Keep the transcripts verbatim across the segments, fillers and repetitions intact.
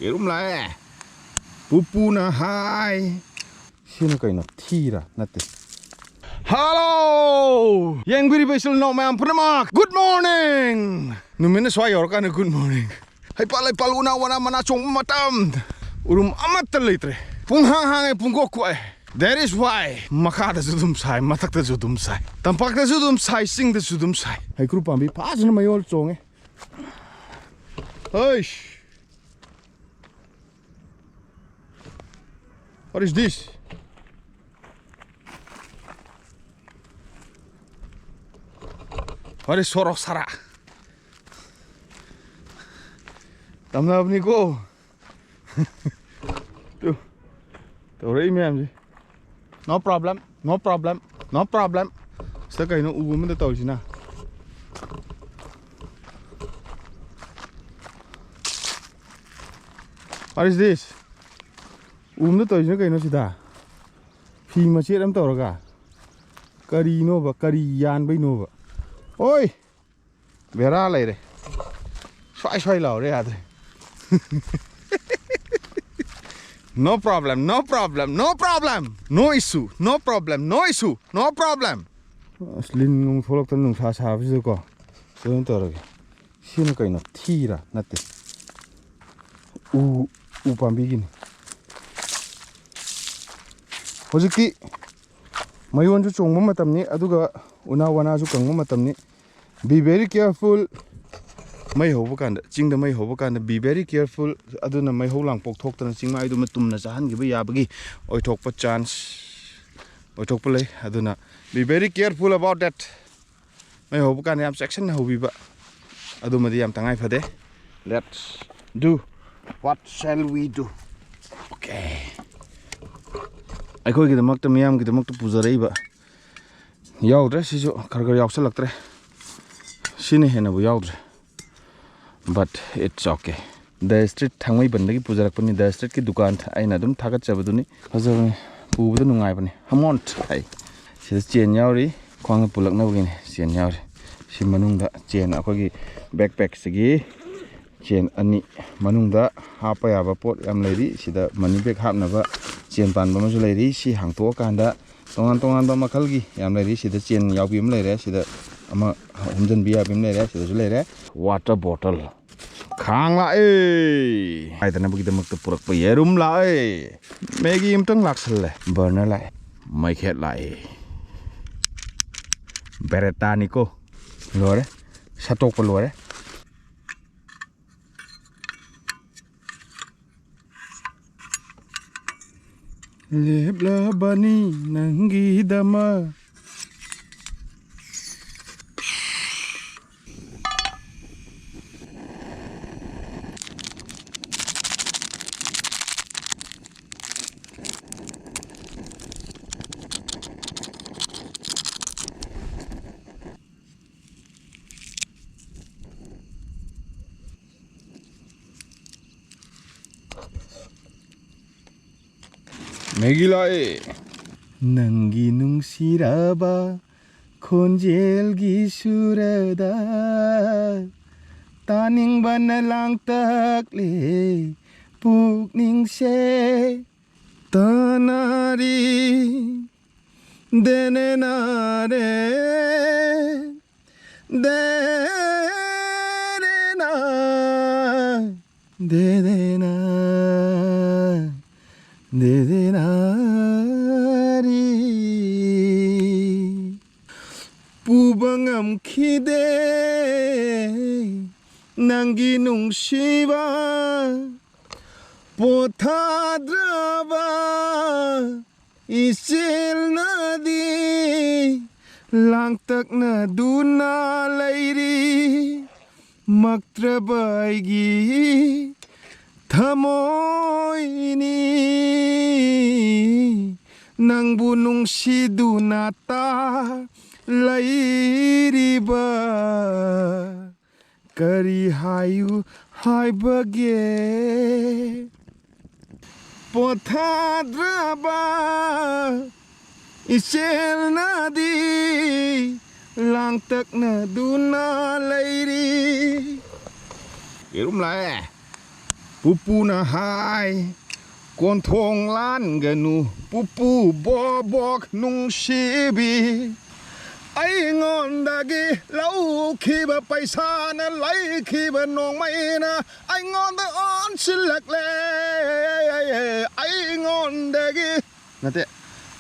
ꯌꯦꯔꯨꯝ ꯂꯥꯛꯑꯦ꯫ ꯄꯨꯄꯨꯅ ꯍꯥꯏ꯫ ꯁꯤꯅ ꯀꯩꯅꯣ? ꯊꯤꯔ? ꯅꯠꯇꯦ꯫ ꯍꯜꯂꯣ! ꯌꯦꯡꯕꯤꯔꯤꯕ ꯏꯆꯤꯜ ꯏꯅꯥꯎ ꯃꯌꯥꯝ ꯄꯨꯝꯅꯃꯛ, good morning! ꯅꯨꯃꯤꯠꯅ ꯁ꯭ꯋꯥꯏ ꯌꯧꯔꯀꯥꯟꯗ good morning꯫ ꯍꯩꯄꯥꯜ ꯂꯩꯄꯥꯜ, ꯎꯅꯥ ꯋꯥꯅꯥ ꯃꯅꯥ ꯆꯣꯡꯕ ꯃꯇꯝ꯫ ꯎꯔꯨꯝ ꯑꯃꯠꯇ ꯂꯩꯇ꯭ꯔꯦ꯫ ꯄꯨꯡꯍꯥꯡ ꯍꯥꯡꯉꯦ, ꯄꯨꯡꯀꯣꯛ ꯀꯣꯛꯑꯦ꯫ That is why ꯃꯈꯥꯗꯁꯨ ꯑꯗꯨꯝ ꯁꯥꯏ, ꯃꯊꯛꯇꯁꯨ ꯑꯗꯨꯝ ꯁꯥꯏ, ꯇꯝꯄꯥꯛꯇꯁꯨ ꯑꯗꯨꯝ ꯁꯥꯏ, ꯆꯤꯡꯗꯁꯨ ꯑꯗꯨꯝ ꯁꯥꯏ꯫ ꯍꯩꯀ꯭ꯔꯨ ꯄꯥꯝꯕꯤ ꯐꯖꯅ ꯃꯌꯣꯜ ꯆꯣꯡꯉꯦ꯫ ꯍꯩꯁ! What is this? What is ꯁꯣꯔꯣꯛ ꯁꯔꯥ? ꯇꯝꯅꯕꯅꯤꯀꯣ꯫ ꯇꯨ, ꯇꯧꯔꯛꯏ ꯃꯌꯥꯝꯁꯦ꯫ No problem, no problem, no problem. ꯁꯤꯗ ꯀꯩꯅꯣ ꯎ ꯑꯃꯗ ꯇꯧꯔꯤꯁꯤꯅ? What is this? ꯎ ꯑꯃꯗ ꯇꯧꯔꯤꯁꯤꯅ ꯀꯩꯅꯣ ꯁꯤꯗ? ꯐꯤ ꯃꯆꯦꯠ ꯑꯃ ꯇꯧꯔꯒ? ꯀꯔꯤꯅꯣꯕ? ꯀꯔꯤ ꯌꯥꯟꯕꯩꯅꯣꯕ? ꯑꯣꯏ! ꯕꯦꯔꯥ ꯂꯩꯔꯦ꯫ ꯁ꯭ꯋꯥꯏ ꯁ꯭ꯋꯥꯏ ꯂꯥꯎꯔꯦ, ꯌꯥꯗ꯭ꯔꯦ꯫ No problem, no problem, no problem, no issue, no problem, no issue, no problem. ꯑꯁ, ꯂꯤꯟ ꯅꯨꯡ ꯊꯣꯛꯂꯛꯇꯅ ꯅꯨꯡꯁꯥ ꯁꯥꯕꯁꯤꯗꯀꯣ꯫ ꯀꯩꯅꯣ ꯇꯧꯔꯒꯦ꯫ ꯁꯤꯅ ꯀꯩꯅꯣ? ꯊꯤꯔ? ꯅꯠꯇꯦ꯫ ꯎ, ꯎ ꯄꯥꯝꯕꯤꯒꯤꯅꯤ꯫ ꯍꯧꯖꯤꯛꯇꯤ ꯃꯌꯣꯟꯁꯨ ꯆꯣꯡꯕ ꯃꯇꯝꯅꯤ, ꯑꯗꯨꯒ ꯎꯅꯥ ꯋꯥꯅꯥꯁꯨ ꯀꯪꯕ ꯃꯇꯝꯅꯤ꯫ Be very careful. ꯃꯩ ꯍꯧꯕ ꯀꯥꯟꯗ, ꯆꯤꯡꯗ ꯃꯩ ꯍꯧꯕ ꯀꯥꯟꯗ be very careful. ꯑꯗꯨꯅ ꯃꯩꯍꯧ ꯂꯥꯡꯄꯣꯛ ꯊꯣꯛꯇꯅ ꯆꯤꯡꯃꯥꯏꯗꯨꯃ ꯇꯨꯝꯅ ꯆꯥꯍꯟꯈꯤꯕ ꯌꯥꯕꯒꯤ ꯑꯣꯏꯊꯣꯛꯄ chance, ꯑꯣꯏꯊꯣꯛꯄ ꯂꯩ꯫ ꯑꯗꯨꯅ be very careful about that. ꯃꯩ ꯍꯧꯕ ꯀꯥꯟꯗ ꯌꯥꯝ ꯆꯦꯛꯁꯤꯟꯅ ꯍꯧꯕꯤꯕ, ꯑꯗꯨꯃꯗꯤ ꯌꯥꯝ ꯇꯉꯥꯏ ꯐꯗꯦ꯫ Let's do. What shall we do? Okay. ꯑꯩꯈꯣꯏꯒꯤꯗꯃꯛꯇ, ꯃꯤꯌꯥꯝꯒꯤꯗꯃꯛꯇ ꯄꯨꯖꯔꯛꯏꯕ ꯌꯥꯎꯗ꯭ꯔꯦ꯫ ꯁꯤꯁꯨ ꯈꯔ ꯈꯔ ꯌꯥꯎꯁꯜꯂꯛꯇ꯭ꯔꯦ꯫ ꯁꯤꯅ ꯍꯦꯟꯅꯕꯨ ꯌꯥꯎꯗ꯭ꯔꯦ꯫ But it's okay. The Street ꯊꯥꯡꯃꯩꯕꯟꯗꯒꯤ ꯄꯨꯖꯔꯛꯄꯅꯤ꯫ The Streetꯀꯤ ꯗꯨꯀꯥꯟ ꯑꯩꯅ ꯑꯗꯨꯝ ꯊꯥꯒꯠꯆꯕꯗꯨꯅꯤ꯫ ꯐꯖꯕꯅꯤ, ꯄꯨꯕꯗ ꯅꯨꯡꯉꯥꯏꯕꯅꯤ꯫ ꯍꯃꯣꯟꯠ ꯍꯥꯏ꯫ ꯁꯤꯗ ꯆꯦꯟ ꯌꯥꯎꯔꯤ, ꯈ꯭ꯋꯥꯡꯗ ꯄꯨꯂꯛꯅꯕꯒꯤꯅꯤ꯫ ꯆꯦꯟ ꯌꯥꯎꯔꯤ꯫ ꯁꯤ ꯃꯅꯨꯡꯗ ꯆꯦꯟ, ꯑꯩꯈꯣꯏꯒꯤ backpackꯁꯤꯒꯤ ꯆꯦꯟ ꯑꯅꯤ ꯃꯅꯨꯡꯗ ꯍꯥꯞꯄ ꯌꯥꯕ ꯄꯣꯠ ꯌꯥꯝ ꯂꯩꯔꯤ꯫ ꯁꯤꯗ ꯃꯅꯤ ꯕꯦꯒ ꯍꯥꯞꯅꯕ ꯆꯦꯟ ꯄꯥꯟꯕ ꯑꯃꯁꯨ ꯂꯩꯔꯤ꯫ ꯁꯤ ꯍꯥꯡꯇꯣꯛꯑꯀꯥꯟꯗ ꯇꯣꯉꯥꯟ ꯇꯣꯉꯥꯟꯕ ꯃꯈꯜꯒꯤ ꯌꯥꯝ ꯂꯩꯔꯤ꯫ ꯁꯤꯗ ꯆꯦꯟ ꯌꯥꯎꯕꯤ ꯑꯃ ꯂꯩꯔꯦ꯫ ꯁꯤꯗ ꯑꯃ ꯍꯨꯝꯖꯤꯟꯕꯤ ꯌꯥꯕꯤ ꯑꯃ ꯂꯩꯔꯦ꯫ ꯁꯤꯗꯁꯨ ꯂꯩꯔꯦ꯫ Water bottle. ꯈꯥꯡ ꯂꯥꯛꯑꯦ꯫ ꯍꯥꯏꯗꯅꯕꯒꯤꯗꯃꯛꯇ ꯄꯨꯔꯛꯄ ꯌꯦꯔꯨꯝ ꯂꯥꯛꯑꯦ꯫ ꯃꯦꯒꯤ ꯑꯃꯇꯪ ꯂꯥꯛꯁꯜꯂꯦ꯫ ꯕꯔꯅꯔ ꯂꯥꯛꯑꯦ꯫ ꯃꯩꯈꯦꯠ ꯂꯥꯛꯑꯦ꯫ ꯕꯦꯔꯦꯇꯥꯅꯤꯀꯣ꯫ ꯂꯣꯏꯔꯦ꯫ ꯁꯠꯇꯣꯛꯄ ꯂꯣꯏꯔꯦ꯫ ꯂꯦꯞꯂꯕꯅꯤ ꯅꯪꯒꯤꯗꯃꯛ꯫ ꯃꯦꯒꯤ ꯂꯥꯛꯑꯦ꯫ ꯅꯪꯒꯤ ꯅꯨꯡꯁꯤꯔꯕ ꯈꯣꯟꯖꯦꯜꯒꯤ ꯁꯨꯔꯗ ꯇꯥꯅꯤꯡꯕꯅ ꯂꯥꯡꯇꯛꯂꯦ ꯄꯨꯛꯅꯤꯡꯁꯦ꯫ ꯇꯅꯔꯤ ꯗꯦꯅꯦꯅꯔꯦ ꯗꯦꯔꯦꯅꯥ ꯗꯦꯗꯦꯅꯥ ꯗꯦꯗꯦꯅꯥꯔꯤ꯫ ꯄꯨꯕ ꯉꯝꯈꯤꯗꯦ ꯅꯪꯒꯤ ꯅꯨꯡꯁꯤꯕ ꯄꯣꯊꯥꯗ꯭ꯔꯕ ꯏꯆꯦꯜꯅꯗꯤ ꯂꯥꯡꯇꯛꯅꯗꯨꯅ ꯂꯩꯔꯤ꯫ ꯃꯛꯇ꯭ꯔꯕ ꯑꯩꯒꯤ ꯊꯃꯣꯏꯅꯤ ꯅꯪꯕꯨ ꯅꯨꯡꯁꯤꯗꯨꯅ ꯇꯥ ꯂꯩꯔꯤꯕ꯫ ꯀꯔꯤ ꯍꯥꯏꯌꯨ ꯍꯥꯏꯕꯒꯦ? ꯄꯣꯊꯥꯗ꯭ꯔꯕ ꯏꯆꯦꯜꯅꯗꯤ ꯂꯥꯡꯇꯛꯅꯗꯨꯅ ꯂꯩꯔꯤ꯫ ꯀꯩꯔꯨꯝ ꯂꯥꯛꯑꯦ꯫ ꯄꯨꯄꯨꯅ ꯍꯥꯏ, "ꯀꯣꯟꯊꯣꯡ ꯂꯥꯟꯒꯅꯨ, ꯄꯨꯄꯨ ꯕꯣꯕꯣꯛ ꯅꯨꯡꯁꯤꯕꯤ꯫ ꯑꯩꯉꯣꯟꯗꯒꯤ ꯂꯧꯈꯤꯕ ꯄꯩꯁꯥꯅ ꯂꯩꯈꯤꯕ ꯅꯣꯡꯃꯩꯅ ꯑꯩꯉꯣꯟꯗ ꯑꯣꯟꯁꯤꯜꯂꯛꯂꯦ꯫ ꯑꯩꯉꯣꯟꯗꯒꯤ ꯅꯠꯇꯦ,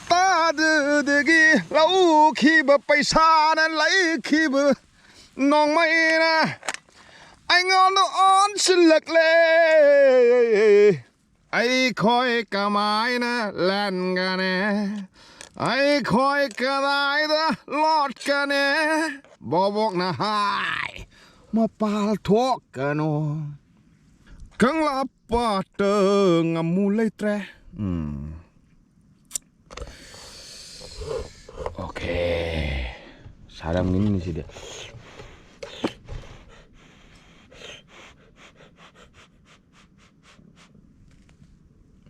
ꯇꯥꯗꯨꯗꯒꯤ ꯂꯧꯈꯤꯕ ꯄꯩꯁꯥꯅ ꯂꯩꯈꯤꯕ ꯅꯣꯡꯃꯩꯅ ꯑꯩꯉꯣꯟꯗ ꯑꯣꯟꯁꯤꯜꯂꯛꯂꯦ꯫ ꯑꯩꯈꯣꯏ ꯀꯃꯥꯏꯅ ꯂꯦꯟꯒꯅꯤ? ꯑꯩꯈꯣꯏ ꯀꯗꯥꯏꯗ ꯂꯣꯠꯀꯅꯤ?" ꯕꯣꯕꯣꯛꯅ ꯍꯥꯏ, "ꯃꯄꯥꯜ ꯊꯣꯛꯀꯅꯨ꯫ ꯀꯪꯂꯥ ꯄꯥꯠꯇ ꯉꯥꯃꯨ ꯂꯩꯇ꯭ꯔꯦ"꯫ ꯎꯝ꯫ ꯑꯣꯀꯦ꯫ ꯁꯥꯔꯝꯒꯅꯤ ꯁꯤꯗꯤ꯫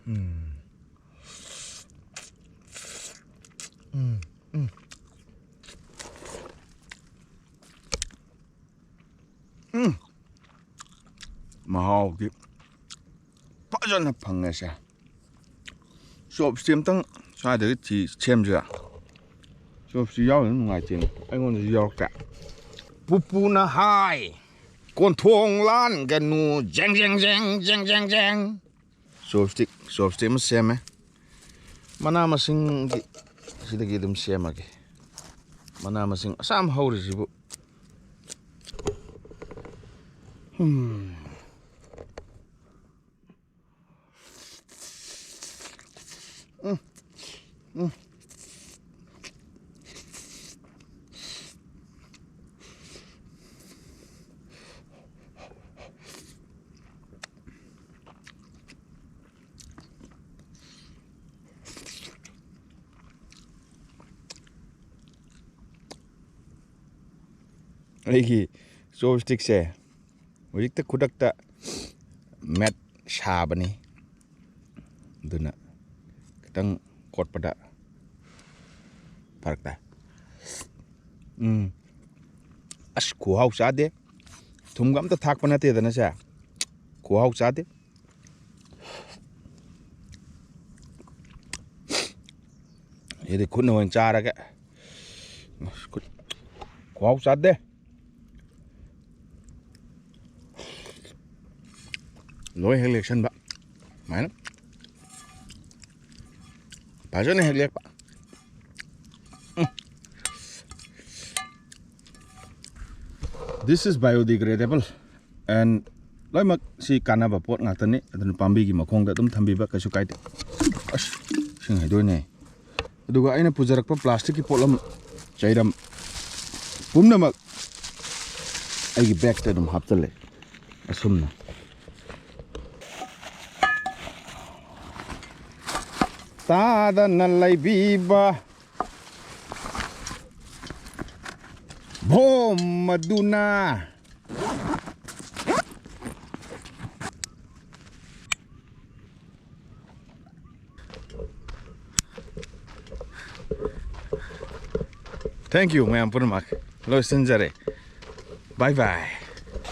ꯎꯝ꯫ ꯎꯝ, ꯎꯝ꯫ ꯎꯝ꯫ ꯃꯍꯥꯎꯗꯤ ꯐꯖꯅ ꯐꯪꯉꯦꯁꯦ꯫ ꯆꯣꯞꯁꯇꯤꯛ ꯑꯝꯇꯪ ꯁ꯭ꯋꯥꯏꯗꯒꯤ ꯊꯤ ꯁꯦꯝꯁꯤꯔꯥ? ꯆꯣꯞꯁꯇꯤꯛ ꯌꯥꯎꯗꯅ ꯅꯨꯡꯉꯥꯏꯇꯦꯅꯦ꯫ ꯑꯩꯉꯣꯟꯗꯁꯨ ꯌꯥꯎꯔꯛꯇꯦ꯫ ꯄꯨꯄꯨꯅ ꯍꯥꯏ, "ꯀꯣꯟꯊꯣꯡ ꯂꯥꯟꯒꯅꯨ, ꯖꯦꯡ, ꯖꯦꯡ, ꯖꯦꯡ, ꯖꯦꯡ, ꯖꯦꯡ, ꯖꯦꯡ"꯫ ꯆꯣꯞꯁꯇꯤꯛ, ꯆꯣꯞꯁꯇꯤꯛ ꯑꯃ ꯁꯦꯝꯃꯦ꯫ ꯃꯅꯥ ꯃꯁꯤꯡꯒꯤ ꯁꯤꯗꯒꯤ ꯑꯗꯨꯝ ꯁꯦꯝꯃꯒꯦ꯫ ꯃꯅꯥ ꯃꯁꯤꯡ ꯑꯁꯥꯝ ꯍꯧꯔꯤꯁꯤꯕꯨ꯫ ꯎꯝ꯫ ꯎꯝ꯫ ꯎꯝ꯫ ꯑꯩꯒꯤ ꯆꯣꯞꯁꯇꯤꯛꯁꯦ ꯍꯧꯖꯤꯛꯇ ꯈꯨꯗꯛꯇ ꯃꯦꯠ ꯁꯥꯕꯅꯤ, ꯑꯗꯨꯅ ꯈꯤꯇꯪ ꯀꯣꯠꯄꯗ ꯐꯔꯛ ꯇꯥꯏ꯫ ꯎꯝ꯫ ꯑꯁ, ꯈꯨꯍꯥꯎ ꯆꯥꯗꯦ꯫ ꯊꯨꯝꯒ ꯑꯝꯇ ꯊꯥꯛꯄ ꯅꯠꯇꯦꯗꯅ ꯁꯦ꯫ ꯈꯨꯍꯥꯎ ꯆꯥꯗꯦ꯫ ꯁꯤꯗꯤ ꯈꯨꯠꯅ ꯑꯣꯏꯅ ꯆꯥꯔꯒꯦ꯫ ꯈꯨꯠ-, ꯈꯨꯍꯥꯎ ꯆꯥꯗꯦ꯫ ꯂꯣꯏ ꯍꯦꯛ ꯂꯦꯛꯁꯟꯕ꯫ ꯁꯨꯃꯥꯏꯅ ꯐꯖꯅ ꯍꯦꯛ ꯂꯦꯛꯄ꯫ ꯎꯝ꯫ This is biodegradable and ꯂꯣꯏꯅꯃꯛ ꯁꯤ ꯀꯥꯟꯅꯕ ꯄꯣꯠ ꯉꯥꯛꯇꯅꯤ꯫ ꯑꯗꯨꯅ ꯄꯥꯝꯕꯤꯒꯤ ꯃꯈꯣꯡꯗ ꯑꯗꯨꯝ ꯊꯝꯕꯤꯕ ꯀꯩꯁꯨ ꯀꯥꯏꯗꯦ꯫ ꯑꯁ, ꯏꯁꯤꯡ ꯍꯩꯗꯣꯏꯅꯦ꯫ ꯑꯗꯨꯒ ꯑꯩꯅ ꯄꯨꯖꯔꯛꯄ ꯄ꯭ꯂꯥꯁꯇꯤꯛꯀꯤ ꯄꯣꯠꯂꯝ ꯆꯩꯔꯝ ꯄꯨꯝꯅꯃꯛ ꯑꯩꯒꯤ ꯕꯦꯛꯇ ꯑꯗꯨꯝ ꯍꯥꯞꯆꯜꯂꯦ꯫ ꯑꯁꯨꯝꯅ꯫ ꯇꯥꯗꯅ ꯂꯩꯕꯤꯕ ꯚꯣꯝ ꯑꯗꯨꯅ꯫ Thank you ꯃꯌꯥꯝ ꯄꯨꯝꯅꯃꯛ꯫ ꯂꯣꯏꯁꯤꯟꯖꯔꯦ꯫ Bye bye꯫